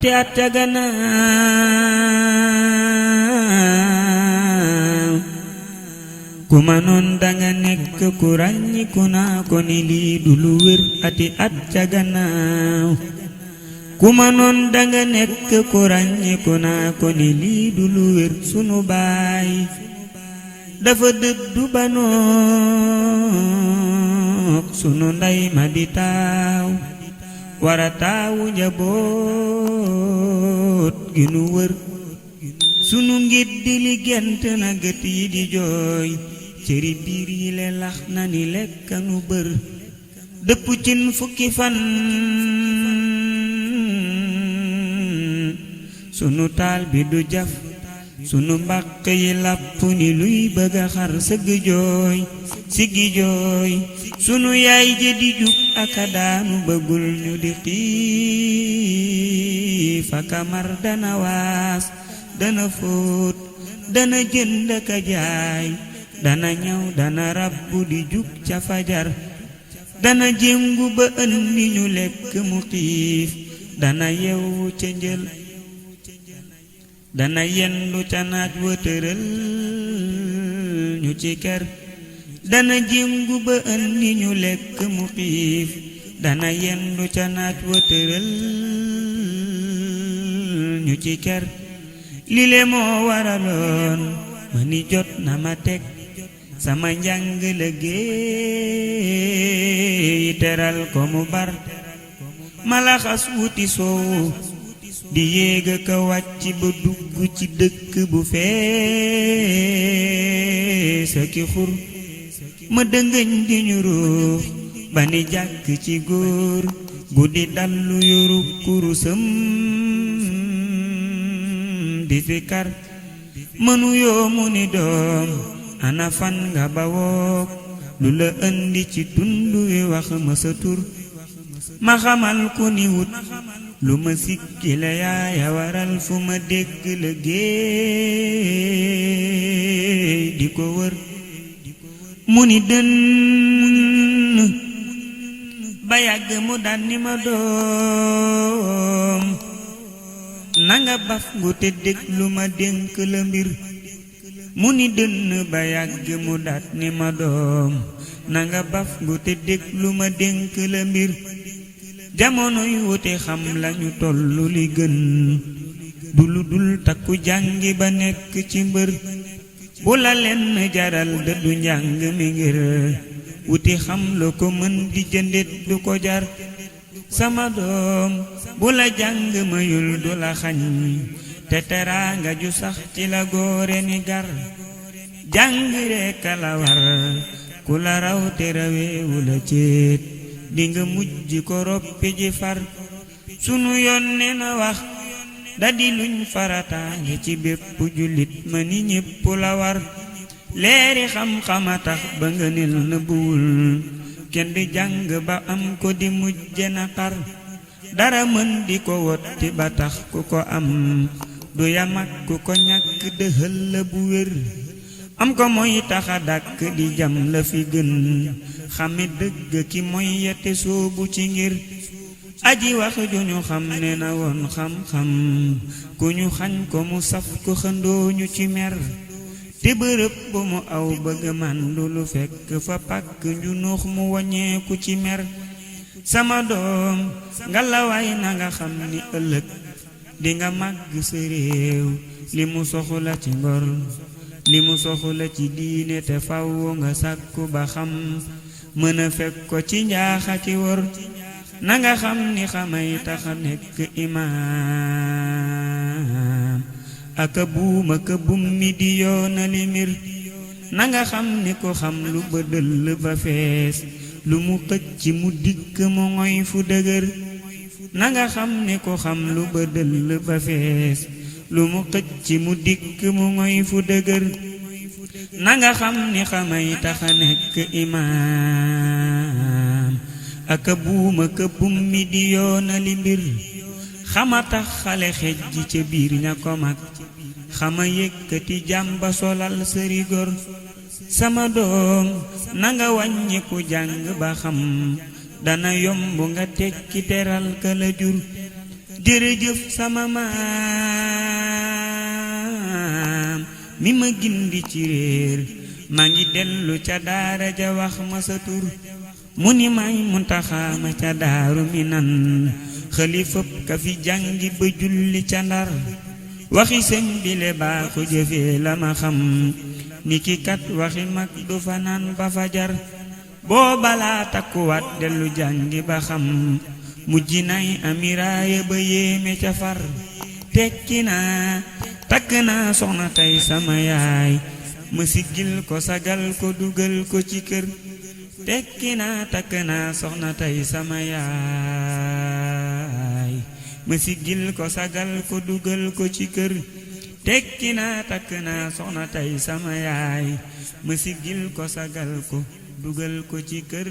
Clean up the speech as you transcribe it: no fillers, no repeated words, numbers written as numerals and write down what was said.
te at ca gannaaw ku mënoon danga nekk ku ràññiku naa ko ni lii du lu wér ati at ca gannaaw ku mënoon danga nekk ku ràññiku naa ko ni lii du lu wér sunu baay dafa dëddu banook sunu ndey ma di taaw wara taawu njaboot gi nu wër sunu ngiddi li gent na gët yi di jooy cëri biir yi le lax na ni lekk nu bër dëpp cin fukki fan sunu taal bi du jaf sunu mbàq yi làpp ni luy bëgga xar sëgg jooy siggi jooy sunu yaay je di jug aka daanu bëggul ñu di xiif aka mar dana waas dana fóot dana jënd ka jaay dana ñaw dana rabbu di jug ca fajar dana jéngu ba ëndi ñu lekk mu xiif dana yewu ca njël dana yendu ca naaj wa tëral ñu ci kër dana jéngu ba ëndi ñu lekk mu xiif dana yendu ca naaj wa tëral ñu ci kër lile moo waraloon ma ni jot na ma teg sama njàng liggéey teral ko mu bar ma laxas wuti soowu di yéega ka wàcc ba dugg ci dëkk bu fees ki xur ma dëngëñ di ñu ruux ba ni jàkk ci góor guddi dallu yoru kurusam di fi kar mënu yoo mu ni doom ana fan nga bawook lu la indi ci tund wi wax ma sa tur ma xamal ku ni wut lu ma sikki la yaaya waral fu ma dégg la géey di ko wër mu ni dënn ba yàgg mu daan ni ma doom nanga baf ngu te déglu ma dénk la mbir mu ni dënn ba yàgg mu daat ni ma doom nanga baf ngu te déglu ma dénk la mbir jamono yu wute xam lañu tollu li gën du lu dul takku jàngi ba nekk ci mbër bu la lenn jaral dëddu njàng mi ngir wuti xam la ko mën di jëndit du ko jar sama doom bu la jàng mayul du la xañ te teraanga ju sax ci la góore ni gar jàng rekk la war ku la raw te raweewu la céet dinga mujj ko roppi ji far sunu yoon ne na wax dadi luñ farataange ci bépp jullit ma ni ñépp la war leeri xam-xama tax ba nga nil na buwul kenn di jàng ba am ko di mujj na xar dara mën di ko wotti ba tax ku ko am du yam ak ku ko ñàkk dëxël la bu wér am ko mooy taxa dàkk di jam la fi gën xame dëgg ki mooy yette soobu ci ngir aji wax ju ñu xam ne na woon xam-xam ku ñu xañ ko mu saf ko xëndoo ñu ci mer te bërëb bu mu aw bëgg màndu lu fekk fa pàkk njunuux mu waññeeku ci mer sama doom ngalawaay na nga xam ni ëllëg dinga màgg sa réew li mu soxla ci ngor li mu soxla ci diine te faw nga sàkku ba xam mën a fekk ko ci njaaxa ci wor na nga xam ni xamay taxa nekk imaam aka buum aka bum mi di yoonali mbir na nga xam ni ko xam lu ba dëll ba fees lu mu xëcc mu dikk mu ngoy fu dëgër na nga xam ni ko xam lu ba dëll ba fees lu mu xëcc mu dikk mu ngoy fu dëgër na nga xam ni xamay taxa nekk imaam aka buum aka bum mi di yoonali mbir xama tax xale xej ji ca biir ña ko mag xama yëkkati jàmba solal sëri gor sama doom nanga wàññiku jàng ba xam dana yomb nga tekki teral ka la jur jërëjëf sama maam mi ma gindi ci réer maa ngi dellu ca daara ja wax ma sa tur mu ni may Muntaxa ma ca daaru Minan xalifab ka fi jàngi ba julli ca Ndar waxi sëñ bi le baa ko jëfee la ma xam ni ki kat waxi mag du fanaan ba fajar boo balaa takkuwaat dellu jàngi ba xam mujj nay amiraaya ba yéeme ca far tekki naa takk naa soxna tey sama yaay ma siggil ko sagal ko dugal ko ci kër tekki naa takk naa soxna tey sama yaay ma siggil ko sagal ko dugal ko ci kër tekki naa takk naa soxna tey sama yaay ma siggil ko sagal ko dugal ko ci kër